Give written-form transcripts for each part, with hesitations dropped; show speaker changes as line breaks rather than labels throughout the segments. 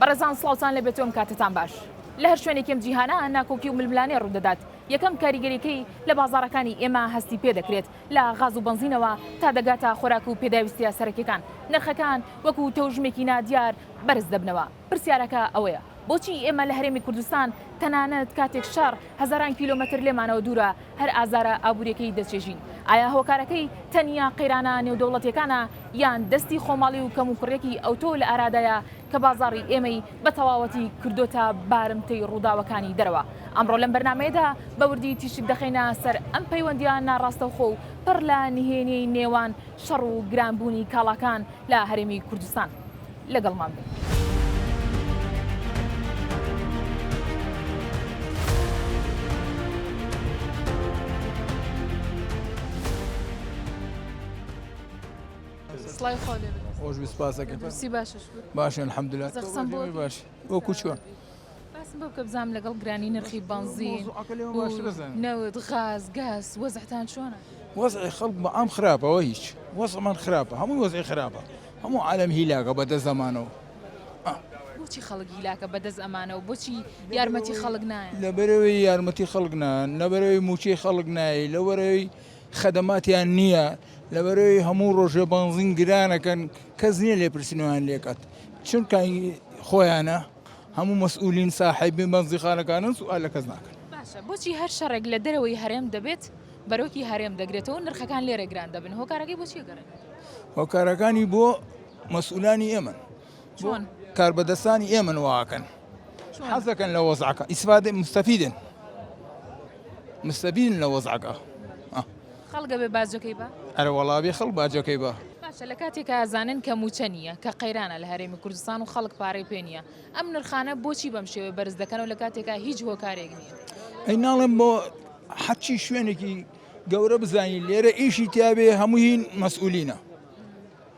بەڕێزان سڵاوتان لێبێت و ئەم کاتەتان باش. لە هەر شوێنێکی ئەم جیهانە ناکۆکی و ململانێ ڕوودەدات، یەکەم کاریگەریەکەی لە بازاڕەکانی ئێمە هەستی پێدەکرێت، لە غاز و بەنزینەوە تا دەگاتە خۆراک و پێداویستیە سەرەکیەکان، نرخەکان وەکو تەوژمێکی نادیار بەرز دەبنەوە. پرسیارەکە ئەوەیە بۆچی ئێمە لە هەرێمی کوردستان تەنانەت کاتێک شەڕ هەزاران کیلۆمەتر لێمانەوە دوورە هەر ئازارە ئابووریەکەی دەچێژین؟ ئایا هۆکارەکەی تەنیا قەیرانە نێودەوڵەتیەکانە یان دەستی خۆماڵی و کەموکوڕیەکی ئەوتۆ لە ئارادایە کە بازاڕی ئێمەی بە تەواوەتی کردۆتە بارمتەی ڕووداوەکانی دەرەوە؟ ئەمڕۆ لەم بەرنامەیەدا بە وردی تیشک دەخەینە سەر ئەم پەیوەندیە ناڕاستەوخۆ و پڕ لە نهێنیەی نێوان شەڕ و گرانبوونی کاڵاکان لە هەرێمی کوردستان. لەگەڵمان بن. سڵاوی خوا لێ بێت.
خۆش بی سپاس ئەکەم.
تەندروستی باشە شکور.
باشە الحمدلله.
بەس قسەم بۆ
باش وەکو چۆن؟
باسم بۆ بکە بزانم لەگەڵ گرانی نرخی بەنزین و نەوت غاز گاز وەزعتان چۆنە؟
وەزعی خەڵک بە عام خراپە وە هیچ وەزعمان خراپە هەمووی وەزعی خراپە هەموو عالەم هیلاکە بە دەست ئەمانەوە.
بۆچی خەڵک هیلاکە بە دەست ئەمانەوە بۆچی یارمەتی خەڵک نایەن؟
لەبەرئەوەی یارمەتی خەڵک نایەن لەبەرئەوەی مووچەی خەڵک نایەی لەبەرئەوەی خەدەماتیان نییە لەبەرئەوەی هەموو ڕۆژێ بەنزین گرانەکەن کەس نییە لێپرسینەوەیان لێکات چونکە خۆیانە هەموو مەسئولین ساحێبی بەنزیخانەکانن سوئال لە کەس ناکەن.
باشە بۆچی هەر شەڕێک لە دەرەوەی هەرێم دەبێت بەرۆکی هەرێم دەگرێتەوە و نرخەکان لێرە گران دەبن هۆکارەکەی بۆ چیە گەڕێنێتەوە؟
هۆکارەکانی بۆ مەسئولانی ئێمەن.
چۆن؟
کاربەدەستانی ئێمەن واکەن حەزەکەن لە وەزعەکە ئیسفادە مستەفیدن مستەفیدن لە وەزعەکە.
خەڵک ئەبێ باجەکەی با؟
ئەرە وەڵا بێ خەڵک باجەکەی با.
باشە لە کاتێکا ئەزانن کە مووچە نییە، کە قەیرانە لە هەرێمی کوردستان و خەڵک پارەی پێ نییە، ئەم نرخانە بۆچی بەم شێوەیە بەرز دەکەنەوە لە کاتێکا هیچ هۆکارێک نییە؟
ئەی ناڵێم بۆ هەرچی شوێنێکی گەورە بزانی لێرە ئیشی تیابێ هەموو هین مەسئولینە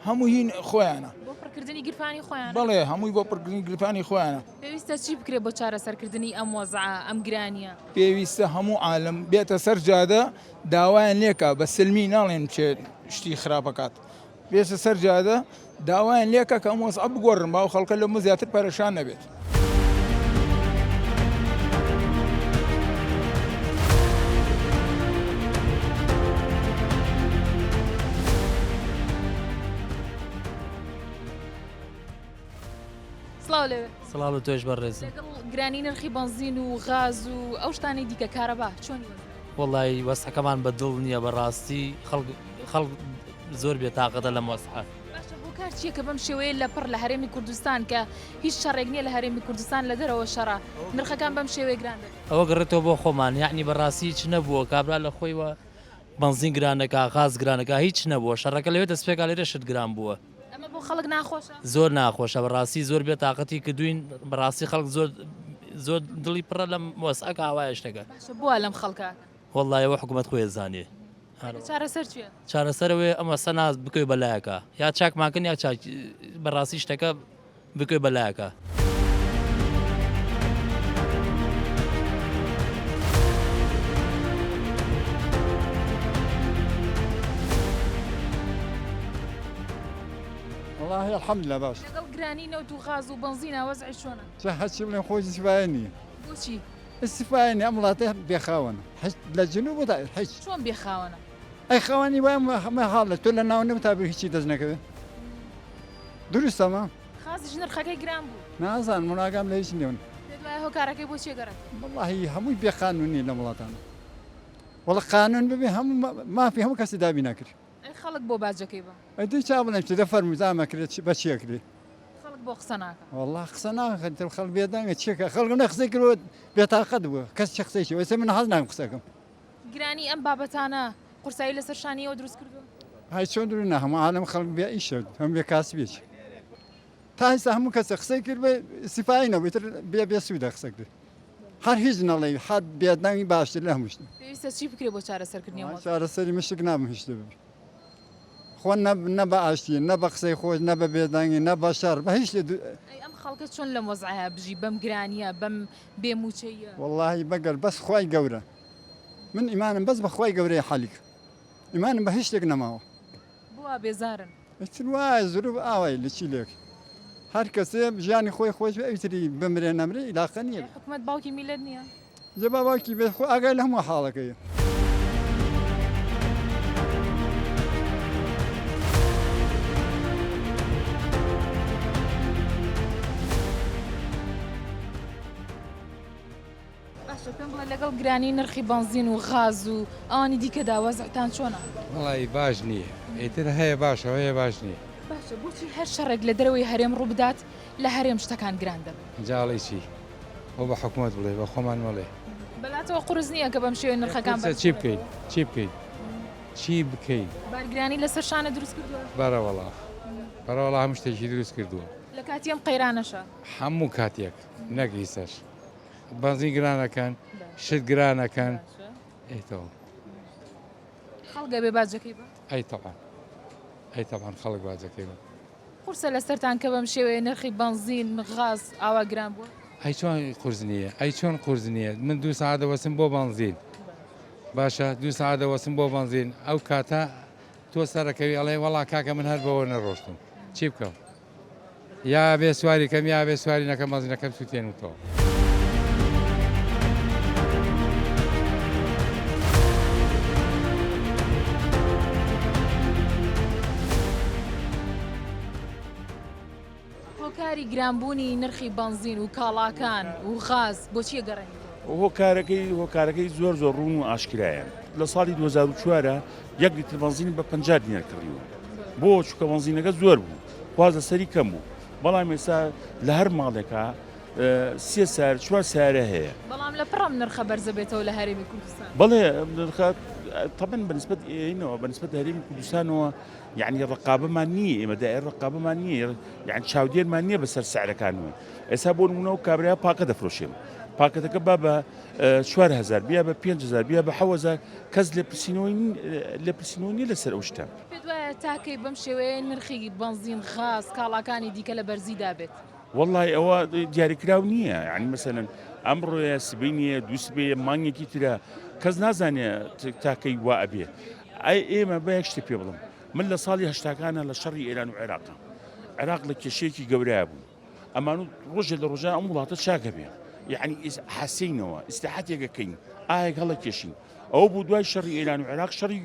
هەموو هین خۆیانە.
بۆ پڕکردنی گیرفانی خۆیانە؟
بەڵێ هەمووی بۆ پڕکردنی گیرفانی خۆیانە.
پێویستە چی بکرێت بۆ چارەسەرکردنی ئەم وەزعە، ئەم گرانییە؟
پێویستە هەموو عالەم بێتە سەر جادە داوایان لێکا بە سلمی ناڵێن بچێ شتی خراپ ئەکات بێتە سەر جادە داوایان لێکا کە ئەم وەزعە بگۆڕن با ئەو خەڵکە لەمە زیاتر پەرێشان نەبێت.
سڵاو لێ
سڵاو لە تۆش بەڕێزم.
لەگەڵ گرانی نرخی بەنزین و غاز و ئەو شتانەی دیکە کارەبا چۆنی وەزعت؟
وەڵی وەسعەکەمان بە دڵ نییە بەڕاستی خەڵک خەڵک زۆر بێتاقەتە لەم وەسعە.
باشە هۆکار چییە کە بەم شێوەیە لە پڕ لە هەرێمی کوردستان کە هیچ شەڕێک نییە لە هەرێمی کوردستان لە دەرەوە شەڕە نرخەکان بەم شێوەیە گران دەبێت؟
ئەوە گەڕێتەوە بۆ خۆمان یەعنی بەڕاستی هیچ نەبووە کابرا لە خۆیوە بەنزین گرانەکا غاز گرانەکا هیچ نەبووە شەڕەکە لەوێ دەستپێکا لێرە شت گران بووە.
ئەمە بۆ خەڵک ناخۆشە؟
زۆر ناخۆشە بەڕاستی زۆر بێ تاقەتی کردوین بەڕاستی خەڵک زۆر زۆر دڵی پڕە لەم وەسعە کە ئاوایە شتەکە.
باشە بۆ وا لەم خەڵکە ئەکەن؟
وەڵڵا ئەوە حکومەت خۆی ئەزانێ.
چارەسەر چیە؟
چارەسەر ئەوەیە ئەم وەسعە ناز بکەوێ بەلایەکا یا چاکمان کەن یا چاک بەڕاستی شتەکە بکەوێ بەلایەکا.
وەڵاهی الحمدللە باش.
لەگەڵ گرانی نەوت و غاز و بەنزینا وەزعی چۆنە؟
جا هەرچی بڵێم خۆش ئیستیفایە نییە.
بۆچی؟
ئیستیفایە نییە ئەم وڵاتە بێ خاوەنە حیچ لە جنوب و تا حیچ.
چۆن بێ خاوەنە؟
ئەی خاوەنی وایە مەحاڵە تۆ لە ناو نەوتا بی هیچی دەست نەکەوێ دروستە ئەمە؟
غازیش نرخەکەی گران بوو.
نازانم من ئاگام لە هیچ نییە.
پێت وایە هۆکارەکەی بۆ چیە گەڕێتەوە؟
وەڵاهی هەمووی بێ قانوونی لەم وڵاتانە. وەڵا قانوون ببێ هەموو مافی هەموو کەسی دابین ئەکرێ.
ئەی خەڵک بۆ باجەکەی بە؟
ئەی دەی چا بڵێم چی دە فەرموو زامە کرێ بە چی ئەکرێ؟
خەڵک بۆ قسە ناکا؟
وەڵا قسە ناکەن تر خەڵک بێدەنگە چیەکە خەڵک نە قسەی کردووە بێتاقەت بووە کەس چ قسەی ئێستا من حەز ناکەم قسەکەم.
گرانی ئەم بابەتانە قورسایی لەسەر شانی ئێوە دروست کردووە؟
هەی چۆن دروست نا هەموو عالەم خەڵک بێ ئیشە هەم بێ کاسبیەکی تا ئێستا هەموو کەسە قسەی کرد بێ سیفای نەبوو ئیتر بێ بێ سوودە قسە کرد هەر هیچ نەڵێی هەر بێدەنگی باشتر لە هەموو شتێک.
پێویستە چی بکرێت بۆ چارەسەرکردنی ئەم وەزعە؟
چارەسەری من شک نابم هیچ شتێ ببێ خۆ نە نە بە ئاشتی نە بە قسەی خۆش نە بە بێدەنگی نە بە شەڕ بە هیچ شتێ
ئەی ئەم خەڵکە چۆن لەم وەزعەیا بژی بەم گرانییە بەم بێ مووچەییە؟
وەڵاهی بەگەر بەس خوای گەورە من ئیمانم بەس بە خوای گەورەیە حەلی کە ئیمانم بە هیچ شتێک نەماوە.
بۆ وا بێزارن؟
ئیتر وایە زروف ئاوای لە چی لێک. هەر کەسێ ژیانی خۆی خۆش بێ ئەوی تری بمرێ نەمرێ ئیلاقە نییە.
حکومەت باوکی میللەت نییە؟
جا با باوکی بێت خۆ ئاگای لە هەموو حاڵەکەیە.
باشە پێم بڵێ لەگەڵ گرانی نرخی بەنزین و غاز و ئەوانی دیکەدا وەزعتان چۆنە؟
وەڵایی باش نییە ئیتر هەیە باشە و هەیە باش نییە.
باشە بۆچی هەر شەڕێک لە دەرەوەی هەرێم ڕووبدات لە هەرێم شتەکان گران دەبن؟
جا ئەڵێی چی؟ بۆ بە حکومەت بڵێ بە خۆمان مەڵێ.
بەلاتەوە قورس نییە کە بەم شێوەیە نرخەکان
قورسە چی بکەین؟ چی بکەین؟ چی بکەین؟
بارگرانی لەسەر شانە دروست کردووە؟
بەرەوەڵا بەرەوەڵا هەموو شتێکی دروست کردووە.
لە کاتی ئەم قەیرانەشا؟
هەموو کاتێک نەک ئیسەش. بەنزین گران ئەکەن شت گران ئەکەن ئەی تەواو.
خەڵک ئەبێ باجەکەی بە؟
ئەی تەبعەن ئەی تەبعەن خەڵک باجەکەی بە.
قورسە لەسەرتان کە بەم شێوەیە نرخی بەنزین غاز ئاوا گران بووە؟
ئەی چۆن قورس نییە ئەی چۆن قورس نییە من دوو سەعات دەوەستم بۆ بەنزین باشە دوو سەعات دەوەستم بۆ بەنزین ئەو کاتە تۆ سەرەکەوی ئەڵێ وەڵا کاکە من هەر بەوە نەڕۆشتم چی بکەم؟ یا ئەبێ سواری کەم یا ئەبێ سواری نەکەم بەنزینەکەم سوتێنمتەوە.
هۆکاری گرانبوونی نرخی بەنزین و کاڵاکان و غاز بۆچی ئەگەڕێنیتەوە؟
هۆکارەکەی هۆکارەکەی زۆر زۆر ڕوون و ئاشکرایە لە ساڵی 2004 یەک لیتر بەنزین بە 50 دینار کڕیوە بۆ چونکە بەنزینەکە زۆر بوو خواست لەسەری کەم بوو بەڵام ئێستا لە هەر ماڵێکا سێ سار چوار سارە هەیە
بەڵام لە پڕم نرخە بەرزە بێتەوە لە هەرێمی کوردستان
بەڵێ نرخە طبعا بەنسبەت ئێینەوە بەنسبەت هەرێمی کوردستانەوە یعنی ڕقابەمان نییە ئێمە دائر ڕقابەمان نییە یعنی چاودێرمان نییە بەسەر سعرەکانەوە ئێستا بۆ نمونە و کابرا پاکە دەفرۆشێم پاکەتەکە با بە 4000 بیا بە 5000 بیا بە 7000 کەس لێپرسینەوەی لێپرسینەوە نییە لەسەر ئەو شتە.
پێت وایە تا کەی بەم شێوەیە نرخی بەنزین، غاز، کاڵاکانی دیکە لە بەرزیدا بێت؟
وەڵڵاهی ئەوە دیاریکراو نییە، یانی مەسەلەن ئەمڕۆیە سبەینێیە دووسبەیە مانگێکی ترە کەس نازانێ تا کەی وا ئەبێ. ئەی ئێمە با یەک شتت پێ بڵێم من لە ساڵی هەشتاکانە لە شەڕی ئێران و عێراقا عێراق لە کێشەیەکی گەورەیا بوو. ئەمانوت ڕۆژێ لە ڕۆژان ئەم وڵاتە چاکە بێ یعنی حەسینەوە ئیسراحەتێک ئەکەین ئاهێک هەڵەکێشین ئەوە بوو دوای شەڕی ئێران و عێراق شەڕی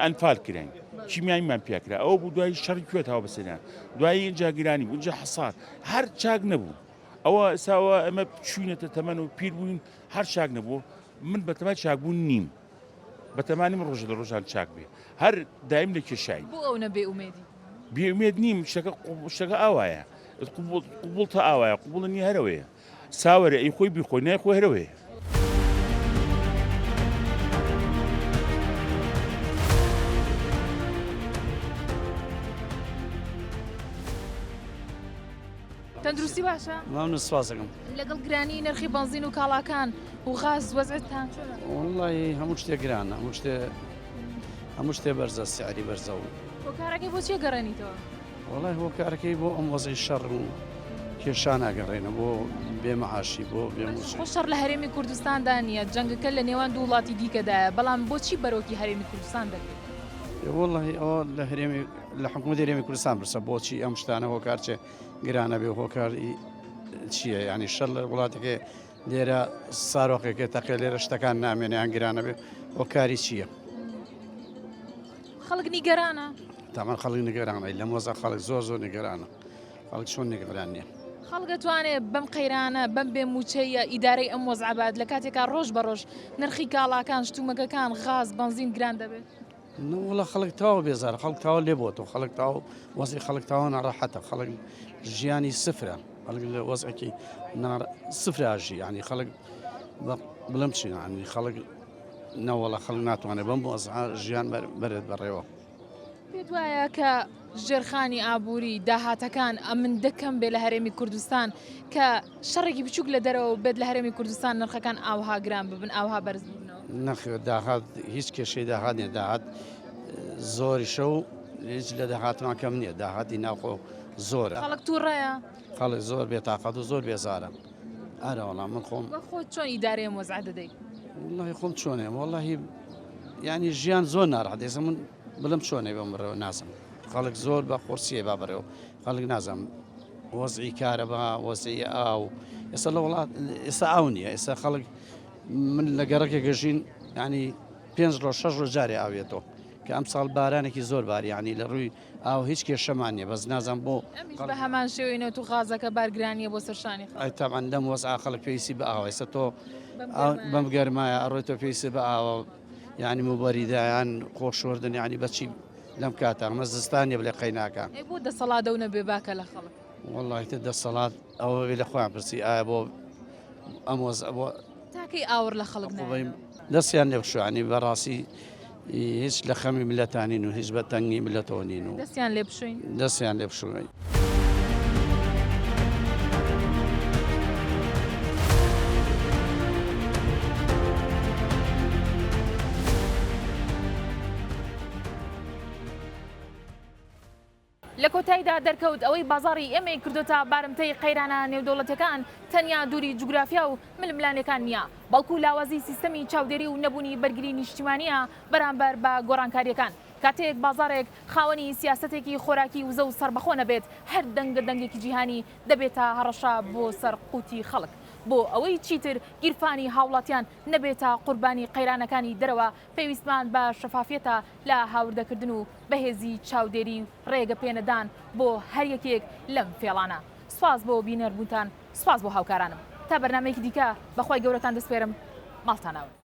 ئەنفال کراین کیمیاییمان پیاکرا ئەوە بوو دوای شەڕی کوێت هاو بەسەریان دوایی اینجا گرانی بوو اینجا حەسار هەر چاک نەبوو ئەوە ئێساوە ئەمە چوینەتە تەمەن و پیر بووین هەر چاک نەبوو من بەتەمای چاکبوون نیم بەتەمانیم ڕۆژە لە ڕۆژان چاک بێ هەر دایم لە کێشاین.
بۆ ئەونە بێ ئومێدی؟
بێ ئومێد نیم شتەکە شتەکە ئاوایە قبوڵ تا ئاوایە قبوڵە نیە هەرەوەیە ساوەرە ئەی خۆی بیخۆی نای خۆی هەرەوەیە.
تەندروستی باشە؟
مەمنون سپاس دەکەم.
لەگەڵ گرانی نرخی بەنزین و کاڵاکان و غاز وەزعتان چۆنە؟
وەڵڵاهی هەموو شتێک گرانە هەموو شتێ هەموو شتێ بەرزە سعری بەرزە و
هۆکارەکەی بۆ چیە گەڕێنیتەوە؟
وەڵای هۆکارەکەی بۆ ئەم وەزعی شەڕ و کێشان ئەگەڕێنە بۆ بێ معاشی بۆ بێ مووچەی.
خۆ شەڕ لە هەرێمی کوردستاندا نییە جەنگەکە لە نێوان دوو وڵاتی دیکەدایە بەڵام بۆچی بەرۆکی هەرێمی کوردستان دەگرێت؟
وەڵاهی ئەوە لە هەرێمی لە حکوومەتی هەرێمی کوردستان پرسە بۆچی ئەم شتانە هۆکار چێ گرانە بێ هۆکاری چییە ینی شەر لە وڵاتەکەی لێرە سارۆقێکە تەقێ لێرە شتەکان نامێنیان گرانە بێ هۆکاری چییە؟
خەڵک نیگەرانە
تامان خەڵک نیگەرانە لەم وەزە خەڵک زۆر زۆر نیگەرانە خەڵک چۆن نیگەران نییە
خەڵک دەتوانێت بەم قەیرانە بەم بێ مووچەیە ئیدارەی ئەم وەزعە بات لە کاتێکا ڕۆژ بە ڕۆژ نرخی کاڵاکان شتومەکەکان غاز بەنزین گران دەبێت
وڵا خەڵک تەواو بێزارە خەڵک تەواو لێ بۆتەوە خەڵک تەواو وەزعی خەڵک تەواو ناڕەحەتە خەڵک ژیانی سفرە خەڵک لە وەزعێکی سفراژی ینی خەڵک بڵم چی ینی خەڵک نەوەڵە خەڵک ناتوانێت بەم وەزعە ژیان بەرێت بەڕێوە.
پێت وایە کە ژێرخانی ئابووری داهاتەکان ئەمندە کەم بێ لە هەرێمی کوردستان کە شەڕێکی بچووک لە دەرەوە بێت لە هەرێمی کوردستان نرخەکان ئاوها گران ببن ئاوها بەرز ببنەوە؟
نەخێر داهات هیچ کێشەی داهات نیە داهات زۆریشە و هیچ لە داهاتمان کەم نییە داهاتی ناوخۆ زۆرە.
خەڵک تووڕەیە؟
خەڵک زۆر بێتاقەت و زۆر بێزارە. ئارە وەڵا من خۆم.
وە خۆت چۆن ئیدارەی ئەم وەزعە دەدەی؟
وەڵاهی خۆم چۆنێ وەڵاهی یانی ژیان زۆر ناڕەحەت ئێستا من بڵێم چۆنێ بەم بڕێوە نازم خەڵک زۆر بە قورسیە با بڕێوە خەڵک نازم. وەزعی کارەبا وەزعی ئاو ئێستا لە وڵات ئێستا ئاو نییە ئێستا خەڵک من لە گەڕەکێک گەژین ینی پێنج ڕۆژ شەش ڕۆژ جارێ ئاوێتەوە کە ئەم ساڵ بارانێکی زۆر باریانی لە ڕووی ئاو هیچ کێشەمان نیە بەس نازانم بۆ
ئەمیش بە هەمان شێوەی نەوت و غازەکە بارگرانیە بۆ سەر شانی خەڵک.
ئەی تەبعەن لەم وەزعە خەڵک پێویستی بە ئاوە ئێستا تۆ بەم گەرمایە ئەڕۆی تۆ پێویستی بە ئاوە یعنی موبەریدە یان خۆ شۆردن یعنی بەچی لەم کاتە ئەمە زستان نیە بڵێ قەیناکە.
ئەی بۆ دەسەڵات ئەو نەبێ باکە لە خەڵک.
وەڵڵاهی تر دەسەڵات ئەوە بێ لە خۆیان پرسی ئایا بۆ ئەم وەزعە بۆ
تا کەی ئاوڕ لە خەڵک نایەنەوە؟
دەستیان لێ بشۆ یانی بەڕاستی هیچ لە خەمی ملەتان نین و هیچ بە تەنگی ملەتەوە نین و
دەستیان لێ بشۆین
دەستیان لێ بشۆین.
لە کۆتاییدا دەرکەوت ئەوەی بازاڕی ئێمەی کردۆتە بارمتەی قەیرانە نێودەوڵەتیەکان تەنیا دووری جوگرافیا و ململانێکان نییە، بەڵکو لاوازی سیستەمی چاودێری و نەبوونی بەرگری نیشتیمانییە بەرامبەر بە گۆڕانکارییەکان. کاتێک بازاڕێک خاوەنی سیاسەتێکی خۆراکی وزە و سەربەخۆ نەبێت، هەر دەنگە دەنگێکی جیهانی دەبێتە هەڕەشە بۆ سەر قوتی خەڵک. بۆ ئەوەی چیتر گیرفانی هاوڵاتیان نەبێتە قوربانی قەیرانەکانی دەرەوە، پێویستمان بە شەفافیەتە لە هاوردەکردن و بەهێزی چاودێری و ڕێگە پێنەدان بۆ هەر یەکێک لەم فێڵانە. سوپاس بۆ بینەر بوونتان، سوپاس بۆ هاوکارانم. تا بەرنامەیەکی دیکە بە خوای گەورەتان دەسپێرم. ماڵتان ئاوا.